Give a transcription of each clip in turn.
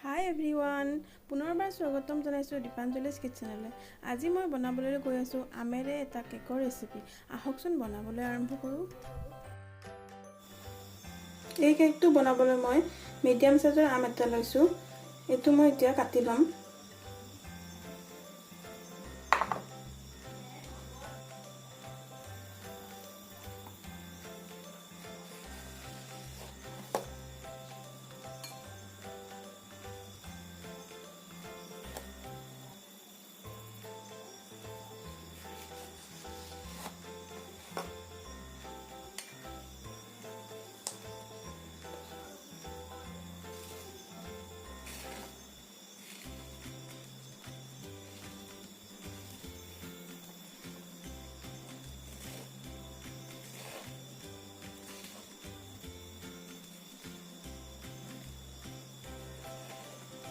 হাই everyone, পুনৰবাৰ স্বাগতম জনাইছোঁ দীপাঞ্জলিছ কিটচেনলৈ। আজি মই বনাবলৈ গৈ আছোঁ আমেৰে এটা কেকৰ ৰেচিপি। আহকচোন বনাবলৈ আৰম্ভ কৰোঁ। এই কেকটো বনাবলৈ মই মিডিয়াম চাইজৰ আম এটা লৈছোঁ। এইটো মই এতিয়া কাটি ল'ম।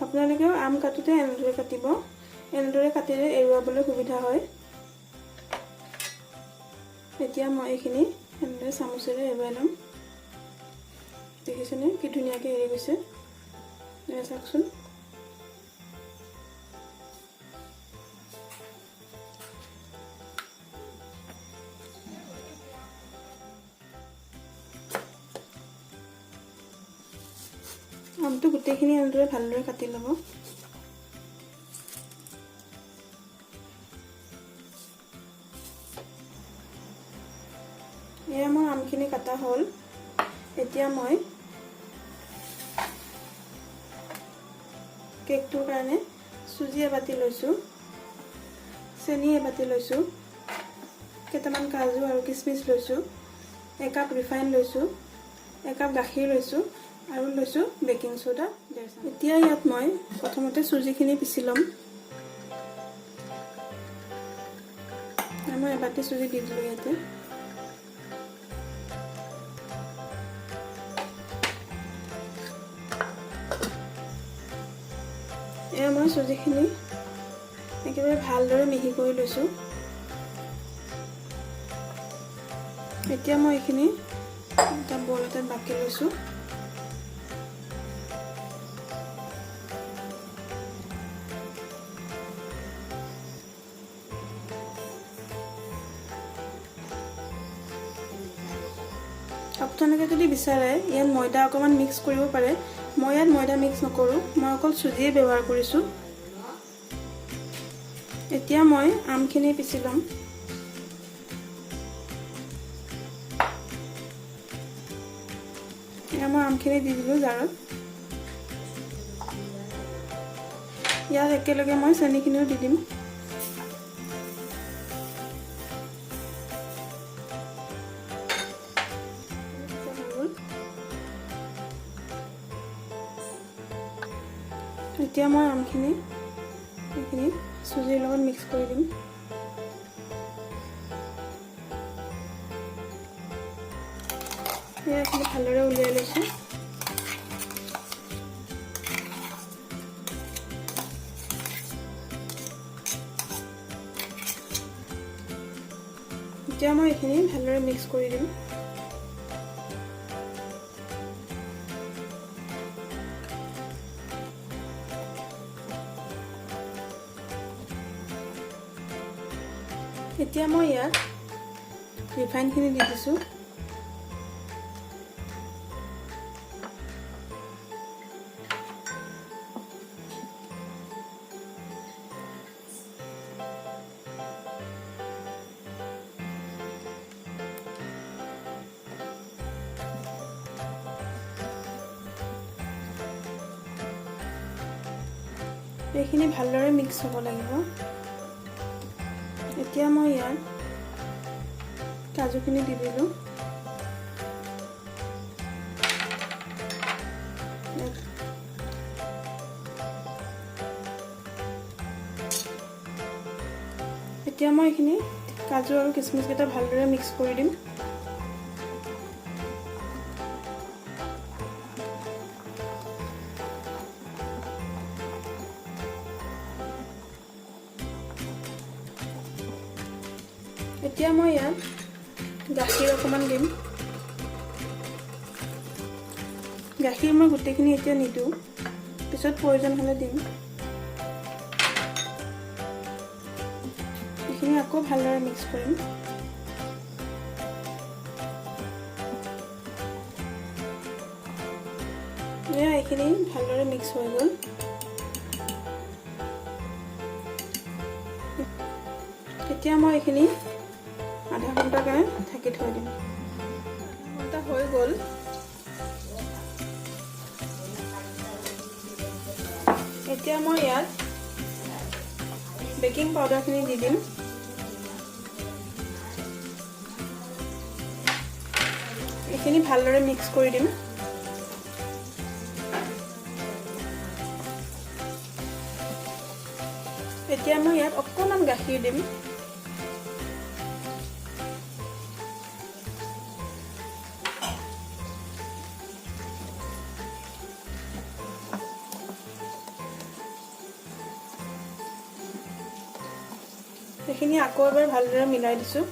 আপোনালোকেও আম কাটোতে এনেদৰে কাটিব। এনেদৰে কাটিলে এৰুৱাবলৈ সুবিধা হয়। এতিয়া মই এইখিনি এনেদৰে চামুচেৰে এৰুৱাই ল'ম। দেখিছেনে কি ধুনীয়াকৈ এৰি গৈছে? চাওকচোন। আমটো গোটেইখিনি এনেদৰে ভালদৰে কাটি ল'ব। এয়া মোৰ আমখিনি কটা হ'ল। এতিয়া মই কেকটোৰ কাৰণে চুজি এবাতি লৈছোঁ, চেনি এবাতি লৈছোঁ, কেইটামান কাজু আৰু কিচমিচ লৈছোঁ, একাপ ৰিফাইন লৈছোঁ, একাপ গাখীৰ লৈছোঁ আৰু লৈছোঁ বেকিং চ'ডা 1.5। এতিয়া ইয়াত মই প্ৰথমতে চুজিখিনি পিচি ল'ম। মই এবাতি চুজি দি দিলোঁ ইয়াতে। এয়া মই চুজিখিনি একেবাৰে ভালদৰে মিহি কৰি লৈছোঁ। এতিয়া মই এইখিনি এটা বল এটাত বাকি লৈছোঁ। আপোনালোকে যদি বিচাৰে ইয়াত ময়দা অকণমান মিক্স কৰিব পাৰে। মই ইয়াত ময়দা মিক্স নকৰোঁ, মই অকল চুজিয়ে ব্যৱহাৰ কৰিছোঁ। এতিয়া মই আমখিনি পিচি ল'ম। এয়া মই আমখিনি দি দিলোঁ জাৰত। ইয়াত একেলগে মই চেনিখিনিও দি দিম। এতিয়া মই আমখিনি এইখিনি চুজিৰ লগত মিক্স কৰি দিম। এইখিনি ভালদৰে উলিয়াই লৈছোঁ। এতিয়া মই এইখিনি ভালদৰে মিক্স কৰি দিম। এতিয়া মই ইয়াত ৰিফাইনখিনি দি দিছোঁ। এইখিনি ভালদৰে মিক্স হ'ব লাগিব। এতিয়া মই ইয়াত কাজুখিনি দি দিলোঁ। এতিয়া মই এইখিনি কাজু আৰু কিচমিচকেইটা ভালদৰে মিক্স কৰি দিম। এতিয়া মই ইয়াত গাখীৰ অকণমান দিম। গাখীৰ মই গোটেইখিনি এতিয়া নিদিওঁ, পিছত পিছত প্ৰয়োজন হ'লে দিম। এইখিনি আকৌ ভালদৰে মিক্স কৰিম। এয়া এইখিনি ভালদৰে মিক্স হৈ গ'ল। এতিয়া মই এইখিনি আধা ঘণ্টাৰ কাৰণে ঢাকি থৈ দিম। আধা ঘণ্টা হৈ গ'ল। এতিয়া মই ইয়াত বেকিং পাউডাৰখিনি দি দিম। এইখিনি ভালদৰে মিক্স কৰি দিম। এতিয়া মই ইয়াত অকণমান গাখীৰ দিম। সেইখিনি আকৌ এবাৰ ভালদৰে মিলাই দিছোঁ।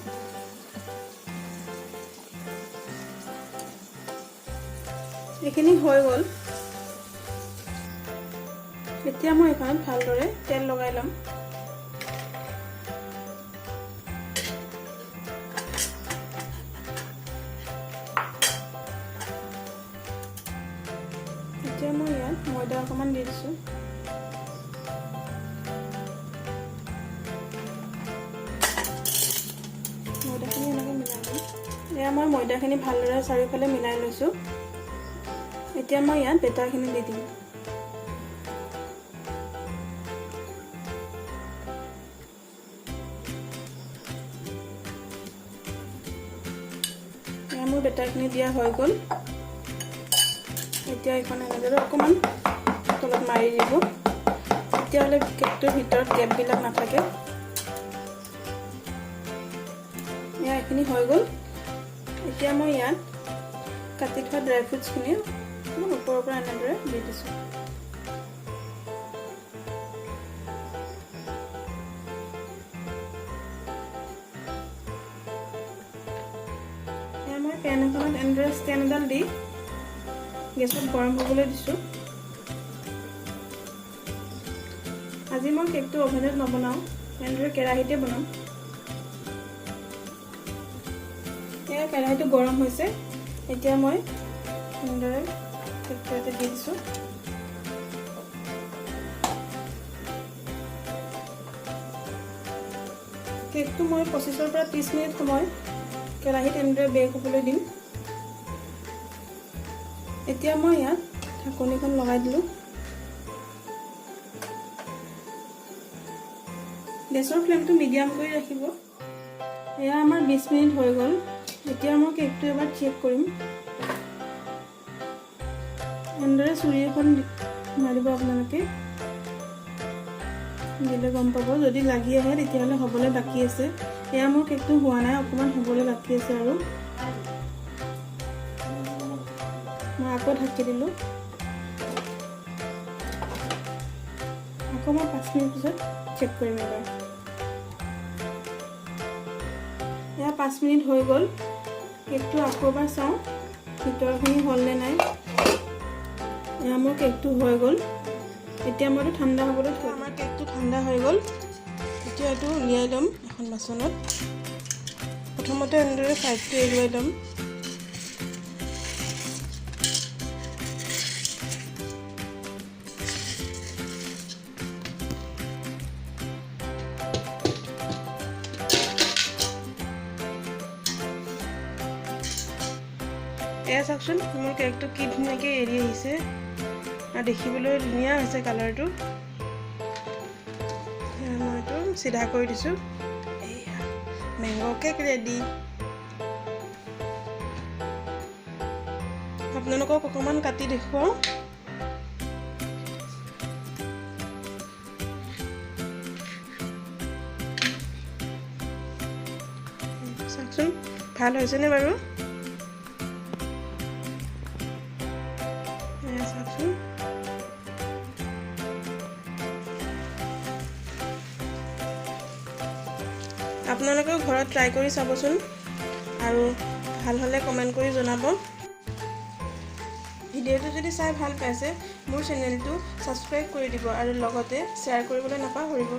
এইখিনি হৈ গ'ল। এতিয়া মই এইখনত ভালদৰে তেল লগাই ল'ম। এতিয়া মই ইয়াত ময়দা অকণমান দি দিছোঁ। ময়দাখিনি এনেকৈ মিলাই দিম। এয়া মই ময়দাখিনি ভালদৰে চাৰিওফালে মিলাই লৈছোঁ। এতিয়া মই ইয়াত বেটাৰখিনি দি দিম। এয়া মোৰ বেটাৰখিনি দিয়া হৈ গ'ল। এতিয়া এইখন এনেদৰে অকণমান তলত মাৰি দিব, তেতিয়াহ'লে কেকটোৰ ভিতৰত গেপবিলাক নাথাকে। এয়া এইখিনি হৈ গ'ল। এতিয়া মই ইয়াত কাটি থোৱা ড্ৰাই ফ্ৰুটছখিনি অকণমান ওপৰৰ পৰা এনেদৰে দি দিছোঁ। এয়া মই পেন এখনত এনেদৰে ষ্টেণ্ড এডাল দি গেছত গৰম হ'বলৈ দিছোঁ। আজি মই কেকটো অভেনত নবনাওঁ, এনেদৰে কেৰাহীতে বনাম। এয়া কেৰাহীটো গৰম হৈছে। এতিয়া মই এনেদৰে কেকটো ইয়াতে দি দিছোঁ। কেকটো মই 25ৰ পৰা 30 মিনিট সময় কেৰাহীত এনেদৰে বেক হ'বলৈ দিম। এতিয়া মই ইয়াত ঢাকনিখন লগাই দিলোঁ। গেছৰ ফ্লেমটো মিডিয়াম কৰি ৰাখিব। এয়া আমাৰ 20 মিনিট হৈ গ'ল। এতিয়া মই কেকটো এবাৰ চেক কৰিম। এনেদৰে চুৰি এখন মাৰিব আপোনালোকে, দিলে গম পাব। যদি লাগি আহে তেতিয়াহ'লে হ'বলৈ বাকী আছে। এয়া মোৰ কেকটো হোৱা নাই, অকণমান হ'বলৈ বাকী আছে আৰু। মই আকৌ ঢাকি দিলোঁ। আকৌ মই 5 মিনিট পিছত চেক কৰিম এবাৰ। এয়া 5 মিনিট হৈ গ'ল। কেকটো আকৌ এবাৰ চাওঁ ভিতৰখিনি হ'ল নে নাই। এয়া মোৰ কেকটো হৈ গ'ল। এতিয়া মই এইটো ঠাণ্ডা হ'বলৈ থৈ, আমাৰ কেকটো ঠাণ্ডা হৈ গ'ল। এতিয়া এইটো উলিয়াই ল'ম এখন বাচনত। প্ৰথমতে এনেদৰে ছাইডটো এৰুৱাই ল'ম। এয়া চাওকচোন, মোৰ কেকটো কি ধুনীয়াকৈ এৰি আহিছে আৰু দেখিবলৈ ধুনীয়া হৈছে কালাৰটো। মই এইটো চিধা কৰি দিছোঁ। এয়া মেংগ' কেক ৰেডি। আপোনালোকক অকণমান কাটি দেখুৱাওঁ। চাওকচোন ভাল হৈছেনে বাৰু? চাওকচোন, আপোনালোকেও ঘৰত ট্ৰাই কৰি চাবচোন আৰু ভাল হ'লে কমেণ্ট কৰি জনাব। ভিডিঅ'টো যদি চাই ভাল পাইছে, মোৰ চেনেলটো ছাবস্ক্ৰাইব কৰি দিব আৰু লগতে শ্বেয়াৰ কৰিবলৈ নাপাহৰিব।